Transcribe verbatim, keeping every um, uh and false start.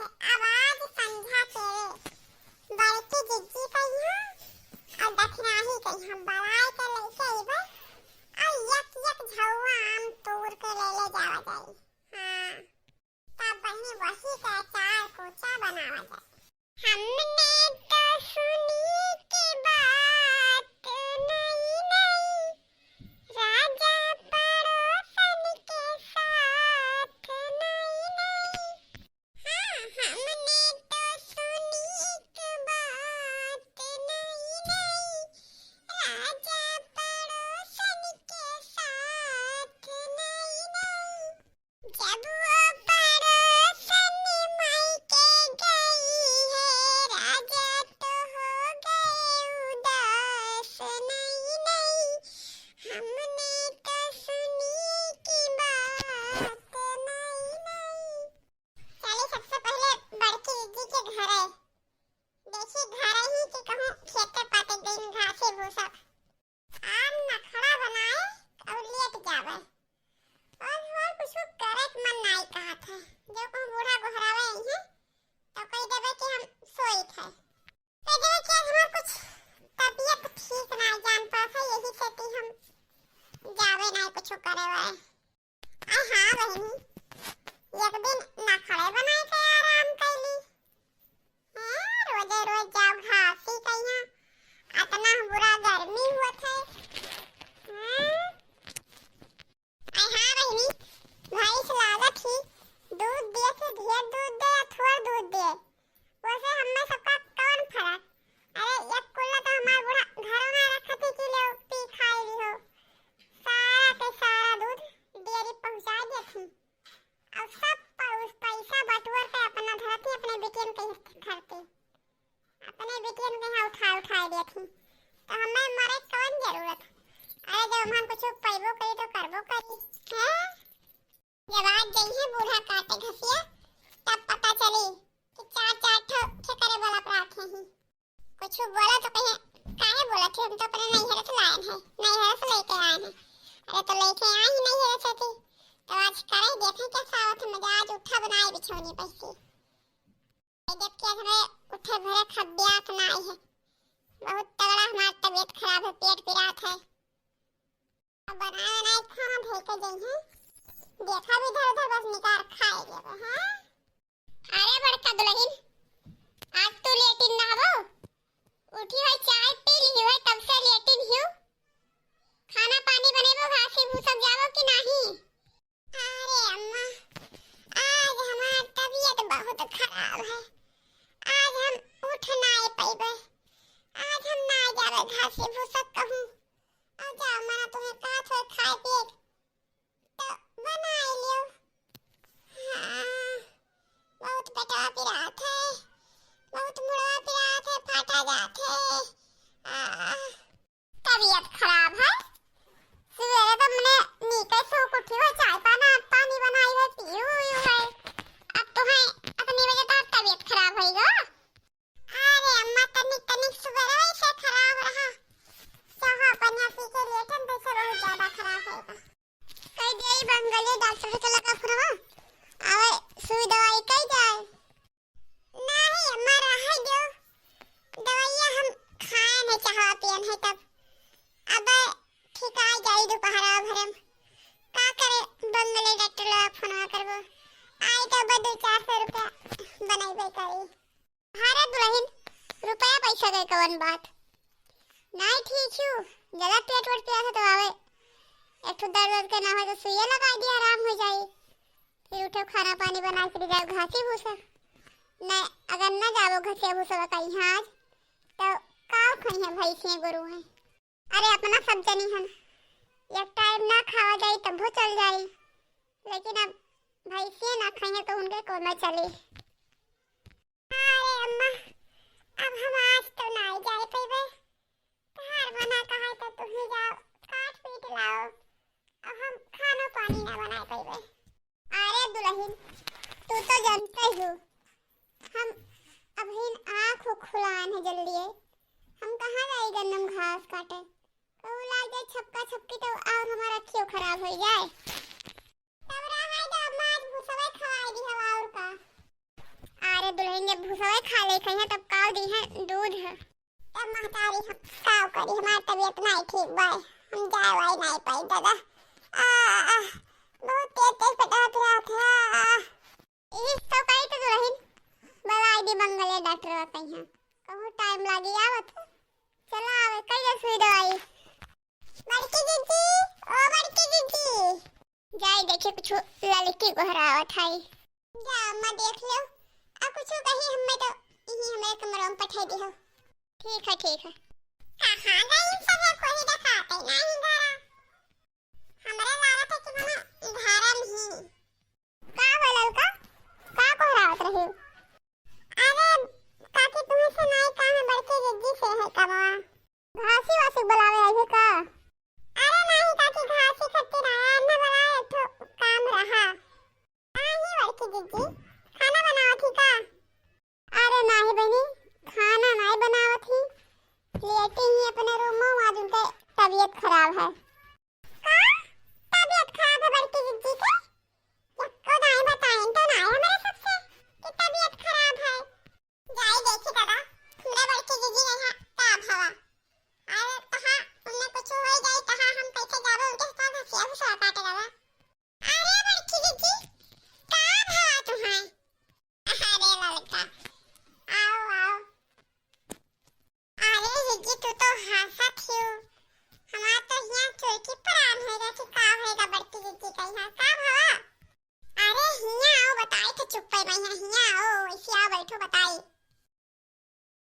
अब आज संझा के बड़की जिज्जी कहिया और दखिनाही कहिया बड़ाई के लेके अइबे और एक एक झौआ आम तोड़ के ले ले जावा जाई। हाँ, तब बहिनी वही के अचार कोचा बनावा जाई। हमने तो सुनी की बात नई नई, राजा पड़ोसन के साथ नई नई। हाँ, हमने तो सुनी की बात नई नई, राजा पड़ोसन के साथ नई नई। जब वो पड़ोसन माई के गई है, राजा तो हो गए उदास। नई नई, हमने तो सुनी की बात नई नई। चली, सबसे पहले बड़की जिज्जी के घरे। देखी, घरे ही कि कहूँ खेते पाते गई घासे भूसा। आम नखड़ा बनाए और लेट जावे। और, और कुछ करे के मन नाई कहत है। जो कहूँ बूढ़ा गोहरावे आई है, तो कह देवे कि हम सोइत है। कह देवे कि आज हमार कुछ तबीयत ठीक नाई जान पात है, यही से कि हम जावे नाई कुछ करे वाए। आ हाँ बहिनी, एक दिन नखड़े बनाए के आराम कैली। हैं, रोजे रोज जाओ घासी कहिया, अतना बुरा गर्मी हुआ थे। हैं? आ हाँ बहिनी, भैंस लागत ही, दूध दिए से ढेर दूध दे या थोड़ दूध दे, वैसे हमें सबका कौन फर्क? अरे, एक कुल्ला तो हमार बूढ़ा घरों में रखत ही कि ले पी खाए ली हो। सारा के सारा दूध डेयरी पहुँचा देत ही। और सब पै-, उस पैसा बटुअर के अपना धरती अपने बिटियन के हिस्से धरती। अपने बिटियन के यहाँ उठा, उठा देत ही। तो हमें मरे कौन जरूरत? अरे, जब हम कुछ पैबो करी तो करबो करी। हैं? जब आज जइहे बूढ़ा काटे घसिया, तब पता चली कि चार चार ठो ठेकरे वाला पराठे ही। कुछ बोला तो कहे, "काहे बोला थे? हम तो अपने नैहरे से लाए हैं, नैहरे से लेके आए हैं।" अरे तो लेके आई ही नैहरे से थी, तो आज करे देखे कैसा आवत है मजा। आज उठा बनाए बिछौनी पैसे। ये देख के आज हमें उठे भरे खब्बियात ना आई है, बहुत तगड़ा हमार तबीयत खराब है, पेट पिरात है। अब बनाए बनाए खाना धो के जइहे। देखा भी इधर उधर बस निकार खाए लेबे, हैं? अरे बड़का दुलहिन, आज तू लेटिन ना हबो? उठी हो, चाय पी ली हो, तब से लेटिन हियो। खाना पानी बनेबो, घासी भूसा जाबो कि नाही? अरे अम्मा, आज हमार तबीयत बहुत खराब है, आज हम उठ नाई पइबे, आज हम ना जाबे घासी भूसा कहूँ। अच्छा, मना तुम्हें कहत होए खाए पिए के, तो बनाए लियो। हाँ, बहुत पेटवा पिरात है, बहुत मुड़वा पिरात है, फाटा जात है। आ, तबीयत खराब है, सवेरे तो मने नीके सूख उठी हो, चाय पाना, पानी बनाई है, पीऊ हुई है। अब तुम्हें अतनी बजे तक तबीयत खराब होइगा। अरे अम्मा, तनिक तनिक सुबह से खराब रहा। चाहा पनिया पी के लेटन, तो से बहुत ज्यादा खराब होगा। कह दिया ई बंगलिया डॉक्टर के लगा फोनवा, आवे सुई दवाई कई जाए। नहीं अम्मा, रहे दो, दवाइयाँ हम खाए नहीं, चाहा पियन है तब। अब ठीक आ जाई दोपहरा भरम। का करे, बंगले डॉक्टर लगा फोनवा करबो, आई तो अब दो चार सौ रुपया बनैबे करी। अरे दुलहिन, रुपया पैसा के कवन बात? नाई ठीक छु, ज्यादा पेट वेट पिरात है तो आवे, एक ठो दर्द वर्द के ना हो तो सुइया लगा दिया, आराम हो जाई। फिर उठो, खाना पानी बना के जाओ घासी भूसा। नहीं, अगर ना जाओ घासी भूसा का यहाँ आज, तो का खइहे भैंसिए गोरू हैं? अरे अपना सब जनी हन, एक टाइम ना खावा जाई तबो चल जाई, लेकिन अब भैंसिए ना खइहे तो उनके कौनो चली। अरे अम्मा, अब हम आज तो नाई जाए पइबे। तहार बना कहाई तो तू ही जाओ, काट पीट लाओ। अब हम खानो पानी ना बनाए पइबे। अरे दुलहिन, तू तो जानते हो, हम अबहिन आँख खुलान है जल्दी है। हम कहाँ जाई गन्नम घास काटे? कहूँ लाग जाए छपका छपकी तो और हमार अखियो खराब हो जाए। तब रहाई दो, अम्मा आज भूसवे खवाई दी हवा और का। अरे दुलहिन जब भूसवे खा ले कहिया तब काव दिहे दूध। तब महतारी हम काव करी, हमार तबीयत नाहीं ठीक बा, हम जाए वाए नाहीं पाई दादा। आ, आ, बहुत तेज तेज पेटवा पिरात है। आ, आ। इस तो कही तो दुलहिन, बलाई दी मंगले डॉक्टर कहिया, कहूँ टाइम लागी आवत। चला आवे, कई दे सुई दवाई। बड़की जिज्जी, ओ बड़की जिज्जी। जाई देखे कुछ ललकी गोहरावत हई। जा अम्मा देख लो, आ कुछ कही हमें तो इही हमें कमरा में पठा दिहो। ठीक है, ठीक है। कहाँ गई सब, कोई देखाते नहीं घरा। हमरा लागत है कि मने घरा में ही। का भइल ललका? का कोहरावत रही? अरे काकी, तुम्हें से नाई काम है, बड़की जिज्जी से है कमवा। घासी वासी बुलावे आई है का? अरे नहीं काकी, घासी खत्ती ना, अन्ना बुलाए, एक ठो काम रहा। आई बड़की जिज्जी।